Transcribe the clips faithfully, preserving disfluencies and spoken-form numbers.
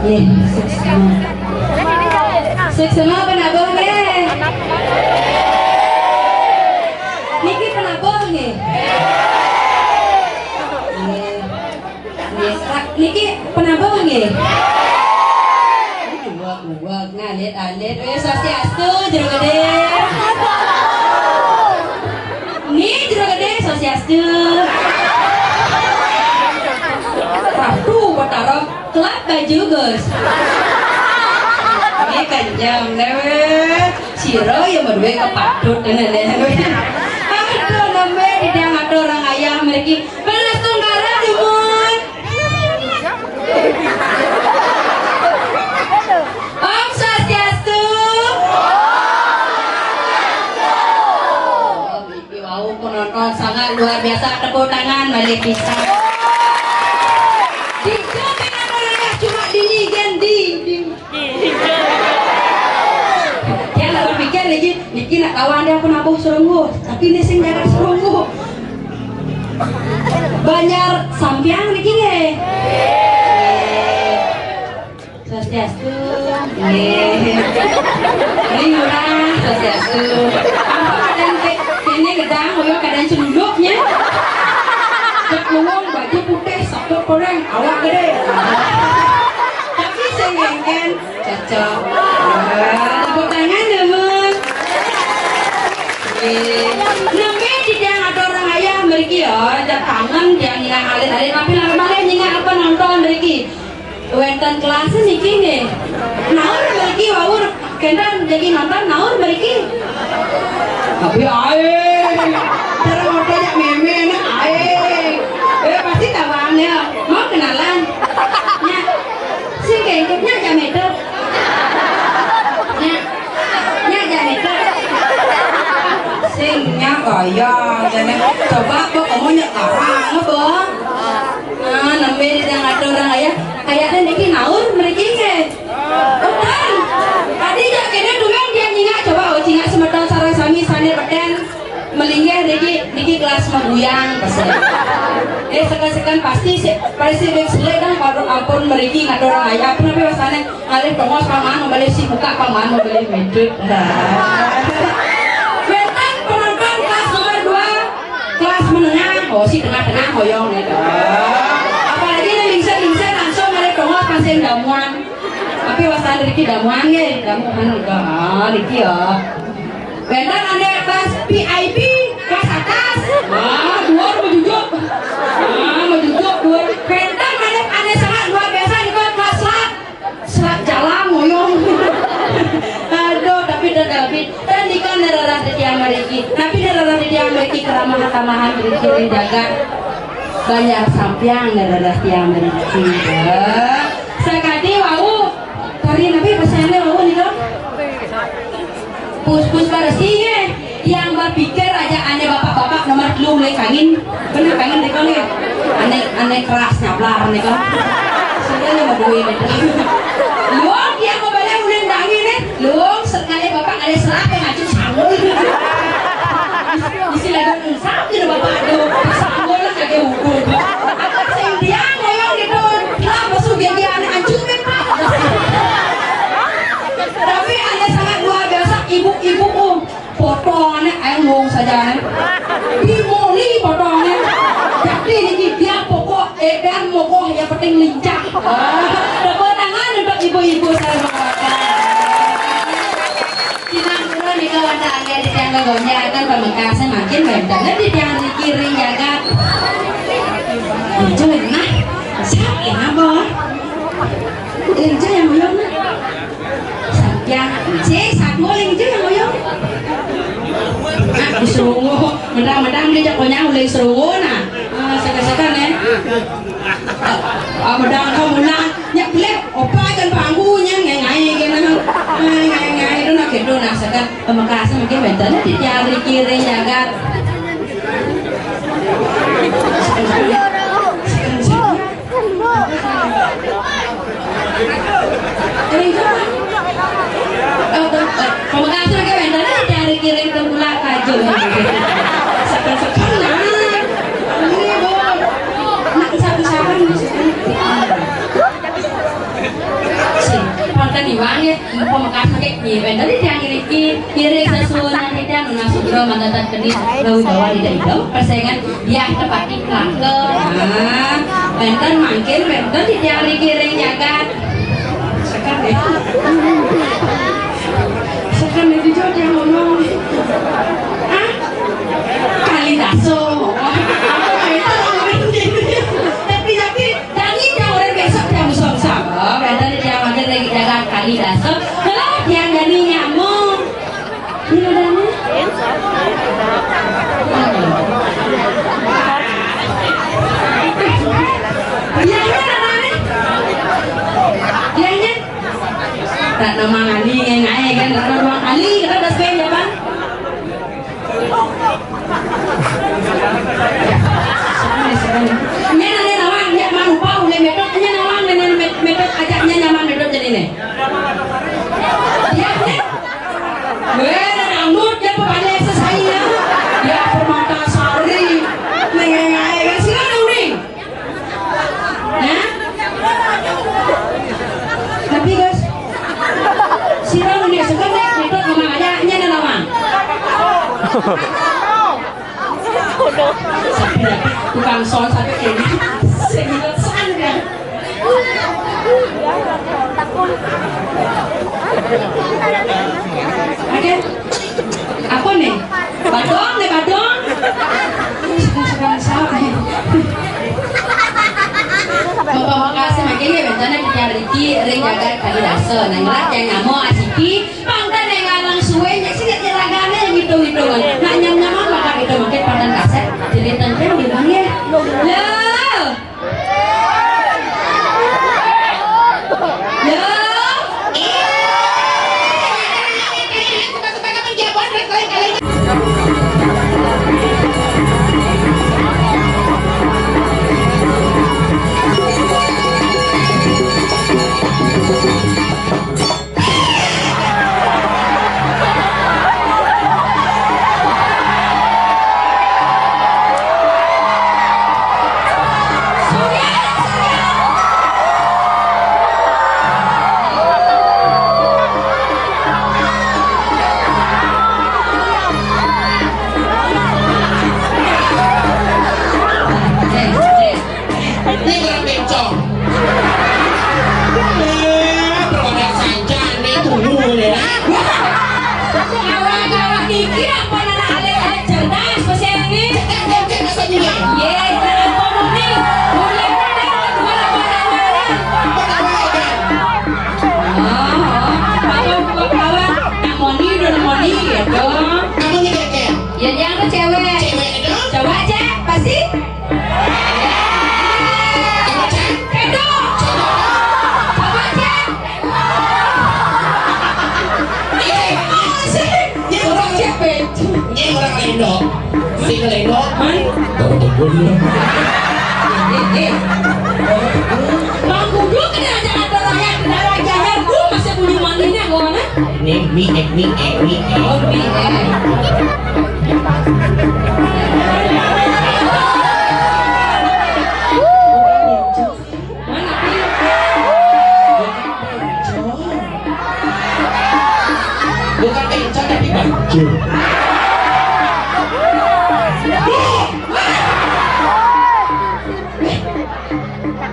Nggih, suksma. Suksma penabuh nggih. Niki penabuh nggih. Nggih. Nggih, Pak, niki penabuh nggih. Niki buat, buat ngalit-alit. Eh, swastiastu, Jero Gedé. Nih, Jero Gedé, swastiastu. Ratu Betara, kelap baju, Gus. Ini kenceng, deh, weh. Sira ya madué kepatut, dene, dene, weh. Aduh, nembe didang atur orang ayah mriki. Belas tunggaran, dumun. Om Swastiastu. Iki wau penonton sangat luar biasa, tepuk tangan balik bisa. Dijawab dengan orang yang cuma dini gen di, di. Dia nggak berpikir lagi, niki nak kawan dia pun nabuh serunggu, tapi ini sing jaga serunggu. Banjar sampiang niki nggih. Swastiastu. Nggih. Ini murah, swastiastu. Apa keadaan ke-, ini gedang, uyo keadaan selunduknya. Cek luwung, baju putih, saput koreng, awak gedé. Tapi sing ngengken, cocok. Wah, tepuk tangan, dumun. Nggih. Nembe didang atur orang ayah mriki ya, jak kangen dia nyingak alit-alit, tapi lama malih nyingak apa nonton mriki. Wénten kelas niki nggih. Naur mriki wau kenten jagi nonton naur mriki. Tapi ae. Cara motor jak mémé nak ae. Eh, pasti tawang ya. Mau kenalan? Nyak. Sing kengkep nyak jak médok. Nyak. Nyak jak médok. Sing nyak gaya jane. Coba kok kamu nyak karang apa? Ah, nembe didang atur orang ayah. Kayaknya niki naur mriki nggih. Utan. Tadi jak kene dumen dia nyingak, coba oh, nyingak semeton sareng sami sane beten. Melinggih niki, niki kelas maguyang pesen. Eh, sekan-sekan pasti si, pasti bek selek dong, baru ampun mriki ngatur orang ayah. Apa namanya wasane? Ngalih tongos paman, mau beli si buka paman, mau beli medut. Wénten penonton kelas nomor dua, kelas menengah, oh si tengah-tengah hoyong gitu. Apalagi yang lingsir-lingsir langsung ngalih tongos pasien damuan. Tapi wastan riki damuan nggih, damuan juga. Ah, niki ya. Wénten ane kelas V I P, kelas atas. Ah, dhuwur mejujuk. Ah, mejujuk dhuwur. Wénten ane, ane sangat luar biasa nika kelas selat. Selat jalan ngoyong. Aduh, tapi tetep, tapi tandika nerarah titiang mriki. Tapi nerarah titiang mriki keramahan tamahan mriki ring jagat. Banjar Sampiang nerarah tiang mriki. Ya. Sakadi wau, tari napi pesanne wau nika? Pus-pus baresi nggih. Tiang berpikir aja ane bapak-bapak nomor telu mulai kangin. Bener kangin nika nggih. Ane, ane keras nyablar nih kan. Sudah nih mau duit itu. Luang dia mau balik ulin dangi nih. Luang sekali bapak ada serap yang ngacung sanggul. Isi lagu nungsap gitu bapak aduh. Sanggul lah kagak hukum. Apa sih dia ngoyong gitu. Lah masuk dia dia ane hancur kan pak. Tapi ada sangat luar biasa ibu-ibu um. Potongane ae wong sajane. Dimuli potongane. Jadi niki dia pokok edan mokoh yang penting lincah. Ah, tepuk tangan untuk ibu-ibu saya mengatakan. Tiang kula nika wonten anggé titiang gonjang akan pamekasé mangkin wénten titiang niki ring jagat. Lucu nah. Siap ya apa? Lucu yang belum nah. Yang, cek, satu lagi je yang ngoyong. Ah, diserungu. Mendang-mendang dia jak konyang boleh serungu nah. Ah, sekan-sekan eh. Ah, mendang kau mula nyak pelik. Opa kan panggunya ngai-ngai kena. Ngai-ngai tu nak kedo nak sekan. Pamekasé mungkin wénten di tiang riki ring jagat. Pamekasé mungkin wénten di tiang riki ring tengkulak kajo. Sekan-sekan nah. Ini, Bu. Nak satu-satu. Sing, wonten iwang nggih, pamekasé nggih, nggih, wénten titiang ngriki, ngiring sesuwun titiang nunas sugra mantatat geni, gawi bawa tidak idem, persengan, diah tepati kelangke. Nah, wénten mangkin, wénten titiang ngriki ring jagat. Sekan nggih. Sekan nggih, jujur dia ngomong. Ah, Kalidaso. Apa itu orang ini? Tapi, tapi, Dani tiang urip besok tiang usah-usah. Oh, berarti tiang makin lagi jaga Kalidaso. Lah, tiang Dani nyamuk. Ini udah nih. Iya, iya, namanya. Iya, iya. Tak nama Ali, yang naik kan, nama doang Ali, kita udah sekian, ya, Bang? Nyén ané nawang, nyén manupa ulih métot, nyén nawang, nyén met-, métot, ajak nyén nyaman métot jadi né. Ya, né. Wéh, rambut dia pepalé sesai ya. Ya, permata sari. Néng, néng, aé, kan sira nang ning. Hah? Tapi, Gus, sira ngene suka nek ikut ngomong aja, nyana nama. Tukang sol sampai kayak gini. Sing inget san ya. Oke. Apa nih? Badong nih, badong. Bapak makasih makin ya, bencana di hari ini ring jagat kali dasa. Nah, nyerat yang namo asiki, pangkat yang ngarang suwe, ya sih, ya, ragane yang hitung-hitungan. Nak nyam-nyaman, maka itu mungkin pangkat kasar. Jadi tentang di mana ya? Loh. Loh. Ini kurang bencong. Eh, perwakilan saja, ini tunggu ini, nah. Awak-awak iki apa anak alit-alit cerdas, Mas Erni? Cek, cek, cek, masa juga? Ye, apa muni? Muni, muni, muni, muni. Apa nama aja? Oh, oh. Apa, apa, apa? Nak moni, udah moni, gitu. Kamu nih, Kek? Ya, dia tuh cewek. Cewek itu? Coba, Cek, pasti. Coba, Cek. Cendol. Coba, Cek. Ini orang, ini orang Lendo. Si Lendo. Hah? Tahu tuh gue dulu. Miek, miek, miek. Oh, miek. Bukan bencong, tapi banjir.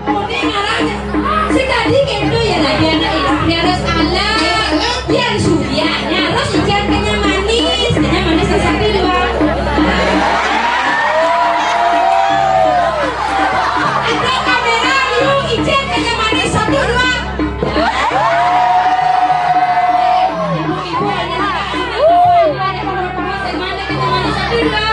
Muni ngarang, sing dadi kéto ya lagi anak itu, ya harus alam, ya harus suyah, ya harus ijan kenyang manis, kenyang manis sesat di luar. Ada kamera, yuk, ijan kenyang manis satu dua. Ibu-ibu, ada anak-anak, ada kamera, mana kenyang manis satu dua.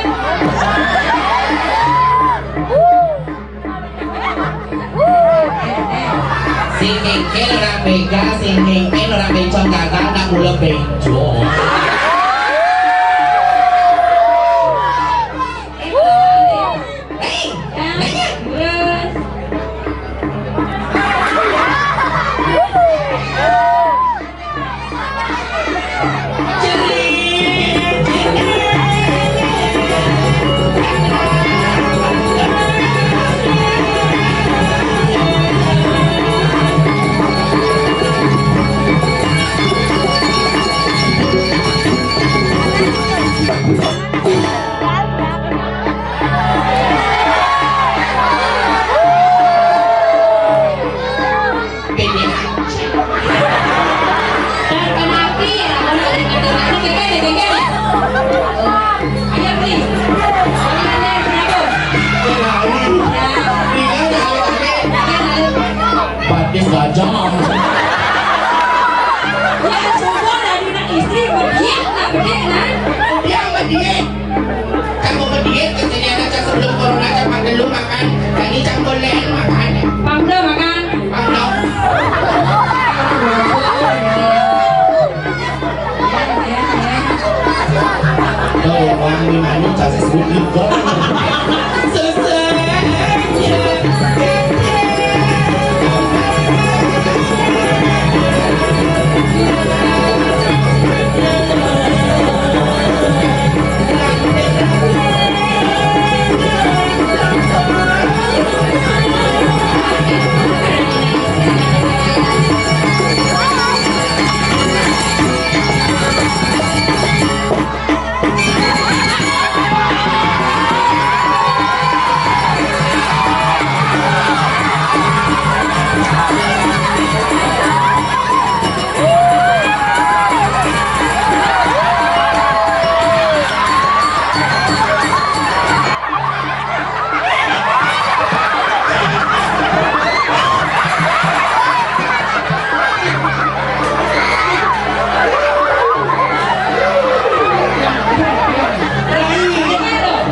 Sing ngéngkél ora bégal, sing ngéngkél ora béncong gagal, nak mula béncong. Hei, Batis gajah. Ya, coba dari nak istri, berdiam lah, berdiam lah. Dia berdiam. Kamu berdiet, kerjanya aja sebelum corona, cak pang telu makan, tadi cak golek makan. Pang telu makan. Pang telu. Tuh, orang di mana cak sebut juga. Selesai.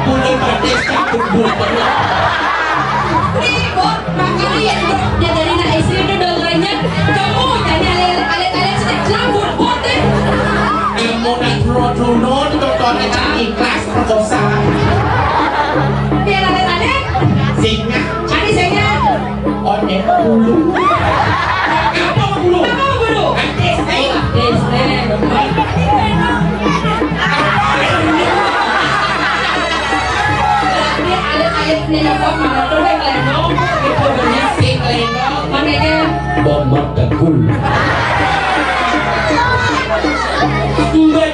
Bulan batis, bulan batis. Nih, Bot, makanya ya, Bot, ya dari nak S D udah banyak. Kamu tanya alit-alit sudah lambut, Bot, eh. Kamu nak turun-turun, tontonnya cak ikhlas, perkosa. Biar alit-alit. Singa. Cari singa. Onek bulu. Apa bulu? Apa bulu? Artis, eh. Artis, eh. Berarti alit-alit ini nyokot mana tuh, yang lenong, gitu, bener. Si lenong. Makanya. Bomat dagul. Betul.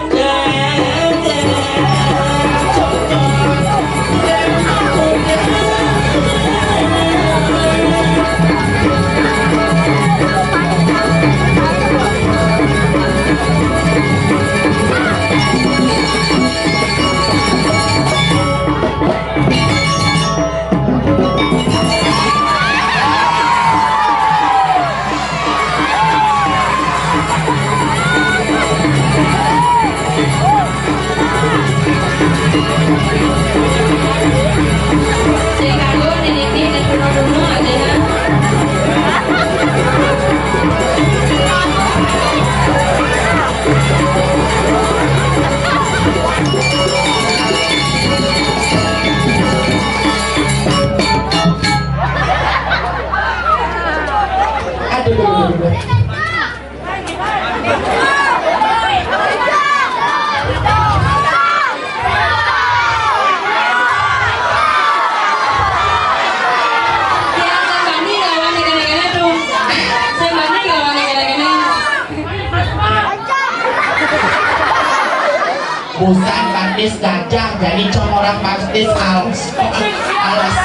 Usan baptis gajah, jadi cong orang baptis alas. Alas.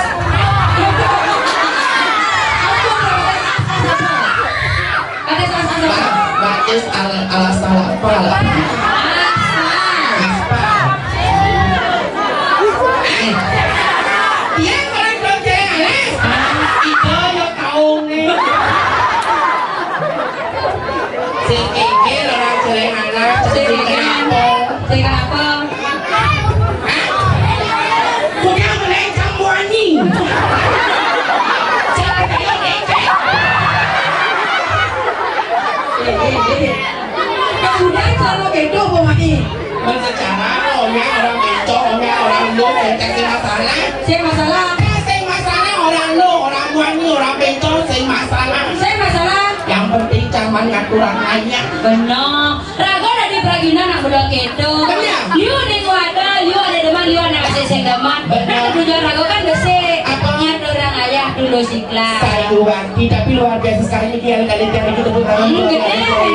Baptis al alas apa? Aspal. Eh. Iya, orang kerja alas. Itu yang tahu nih. Sing kikir orang jelek anak, sing kikir apa? Sing apa? Hah? Kuda melencang wangi. Siapa yang lecek? Eh, eh, eh. Kuda kalau gitu, Bung Mani. Secara omnya orang bencong, omnya orang lu, lecek sing masalah. Sing masalah. Eh, sing masalah orang lu, orang wangi, orang bencong, sing masalah. Sing masalah. Yang penting caman ngaturan aja. Bener. Rago dadi pragina nak budal keto. Bener. Liu ning wadah, liu ada demen, liu ada sing demen. Bener. Nah, tujuan rago kan besi. Apa? Nyat orang ayah dulu sikla. Saya ngerti, tapi luar biasa sekali nih, kali-kali kita tepuk tangan. Hmm, gede, kali.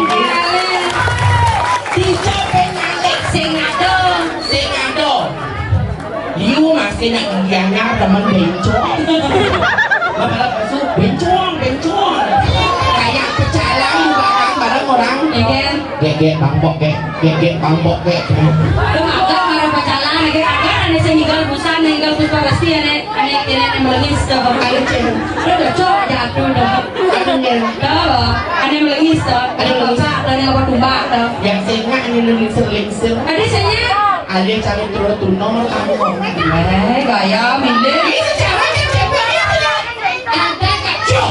Dicoba nyalik sing ado. Sing ado. Liu masih nak gianyar demen bencong. Malah masuk bencong, bencong. Kayak pecalang barang, barang orang. Iya kan? Gek, gek, bangkok, gek. Gek, gek, bangkok, gek. Lu agak marah pecalang, gek. Agak ada sing ninggal busan, ninggal puspa besi, ane, ane, ane, ane melengis tuh. Ane ceng. Lu udah cok aja aku udah. Ane. Tuh, ane melengis tuh. Ane melengis. Ane apa tumbak tuh. Yang sengak ane lingsir-lingsir. Ada sengak. Ada cari turun tuh nomor kamu. Eh, gaya milih. Ini secara kan coba ya. Ada kacau.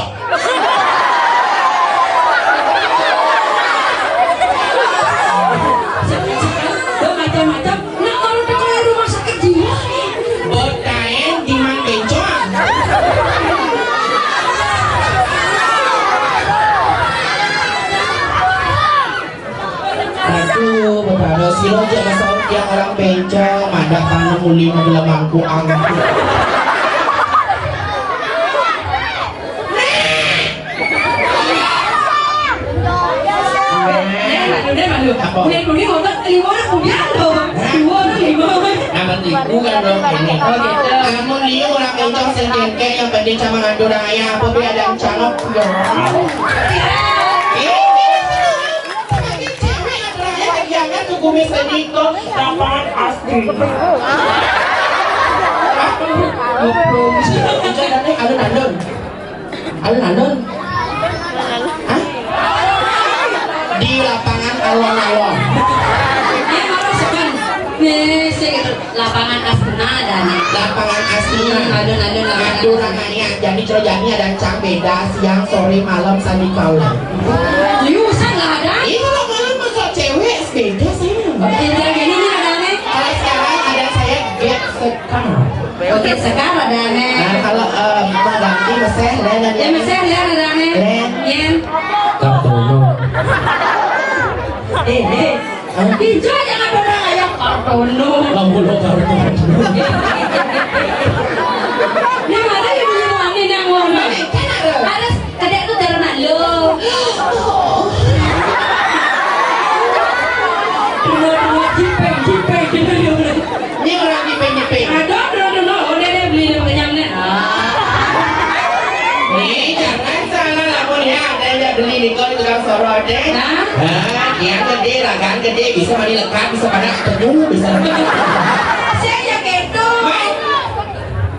Lo macam-macam. Nah, kalau udah ke rumah sakit jiwa nih. Botain di Mang Bencong. Aduh, beberapa silo aja masalah yang orang bencong, ada tanam uli, ada mangku angkut. Nek, malu, nek, malu. Apa? Nek, kuning, otak, lima orang kubiang tuh. Dua orang lima. Nama tipu kan dong ini. Oh, gitu. Amun liu orang bencong sing kengkeng yang penting sama ngatur orang ayah, apa be ada yang cangok? Ya. Ini. Bagi cewek yang terakhir, jangan tuh kumis tadi kok. Lapangan asli. Apa? Goblok. Hujan, alun-alun. Alun-alun. Hah? Di lapangan alon-alon. Dia malah segan. Nih, sing lapangan Asuna ada nih. Lapangan Asuna. Hmm, alun-alun lapangan. Aduh, namanya. Jadi, Cro, jadi ada cang beda siang, sore, malam, sandi kaula. Liusan lah ada. Itu loh, malam masa cewek beda saya. Oh, iya, iya, ini nih ada nih. Kalau sekarang ada saya Get Sekar. Oke, Sekar ada nih. Nah, kalau, eh, mau ganti meseh, Len, ya, meseh, Len ada nih. Len. Yen. Kartono. Eh, eh. Hijau jangan pernah kayak Kartono. Kamu lo Kartono. Yang mana yang punya wangi yang warna? Ada, ada tuh cara nak lo. Dua, dua, jipeng, jipeng, gitu, gitu. Ini orang nyepeng-nyepeng. Aduh, aduh, aduh, aduh, udah deh, beli deh, kenyang deh. Ah. Nih, jangan salah lamun ya, ada yang beli nih, kok di tukang sorot deh. Hah? Nah, yang gede, ragaan gede, bisa mani lekat, bisa pada ketemu, bisa. Saya ya gitu. Baik.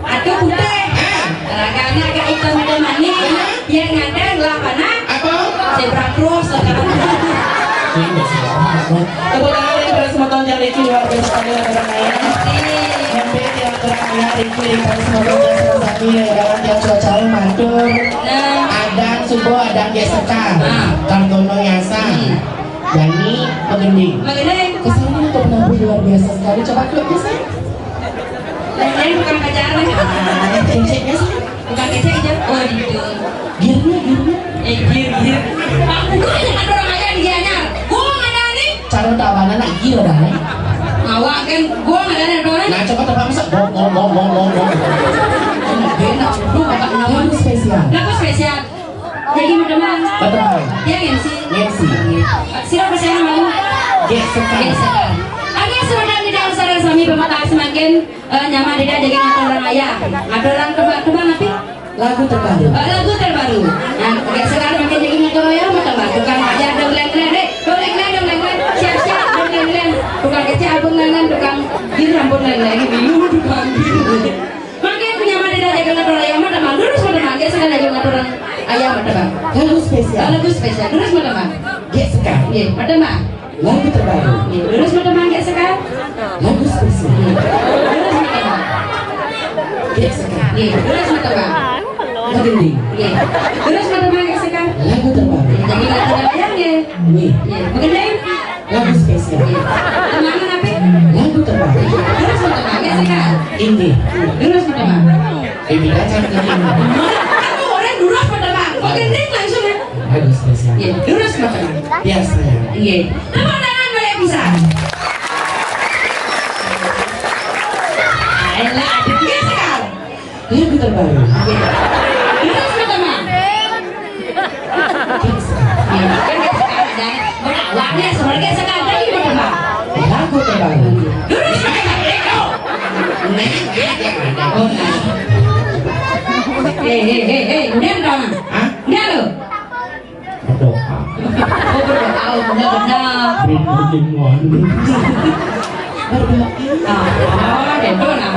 Atuh putih. Ah. Ragana agak hitam-hitam manis. Benar. Yang ada lah mana? Apa? Zebra cross. Ini nggak salah. Tepuk tangan dulu pada semua tonton yang Ricky luar biasa sekali, orang-orang lain. Hampir yang orang-orang Ricky, pada semua tonton yang salah satu ya, dalam tiap cuaca mantul. Nah. Adang subuh, adang gesekan. Ah. Kartono nyasar. Hmm. Jani pegending. Pegending. Kesannya untuk penampil luar biasa sekali. Coba klipnya, sayang. Pegending bukan pacaran. Ah, cengceknya, sayang. Bukan kecil aja. Oh, gitu. Girnya, girnya. Eh, gir, gir. Pak, gua yang ada orang aja di Gianyar. Gua nggak ada nih. Cara tawanan nak gir dah, nih. Awak kan, gua nggak ada orang. Nah, coba terbang, masa? Bong, bong, bong, bong, bong, bong. Enak, enak. Lu kata kenapa? Lagu spesial. Lagu spesial. Jadi, teman-teman. Betul. Dia M C. M C. Siapa saya nama lu? Gesekan. Gesekan. Ada yang sudah di Ini pemetas semakin eh, nyaman tidak jadi ngatur orang ayah. Ngatur orang tebang-tebang apa? Lagu terbaru. Eh, lagu terbaru. Nah, biasa kan makin jadi ngatur ayah, mah tebang. Tukang ajar dong leng-leng, eh, dong leng-leng, dong leng-leng. Siap-siap dong leng-leng. Tukang kecil abang leng-leng, tukang gir rambut leng-leng. Bingung tukang gir. Makin punya mah tidak jadi ngatur ayah, mah tebang. Terus mah tebang, biasa kan jadi ngatur orang ayah, mah tebang. Lagu spesial. Lagu spesial, terus mah tebang. Iya, sekarang. Iya, mah tebang. Lagu terbaru. Iya, terus mah tebang, biasa kan. Lagu spesial. Iya, terus mah tebang. Iya, sekarang. Iya, terus mah tebang. Lagu ini. Iya, terus mah tebang, biasa kan. Lagu terbaru. Iya, jadi lagu yang ya. Nih. Iya, begendeng. Lagu spesial. Iya. Teman apa? Lagu terbaru. Iya, terus mah tebang, biasa kan. Ini. Iya, terus mah tebang. Ini kacang ini. Kamu orang durus mah tebang. Begendeng langsung ya. Lagu spesial. Iya, terus mah tebang. Biasa ya. Iya. Tepuk tangan boleh bisa. Ayolah, ada dia sekarang. Lagu terbaru. Iya. Terus mah tebang. Iya, kan dia sekarang ada. Awalnya sebenarnya sekarang tadi mah tebang. Lagu terbaru. Terus mah tebang. Eko. Nah, ada. Oh, nah. Eh, eh, eh, eh, udah dong. Hah? Udah lo. Berdoa. Oh, berdoa, oh, benar-benar. Beri pertemuan. Berdoa. Ah, oh, dan doa.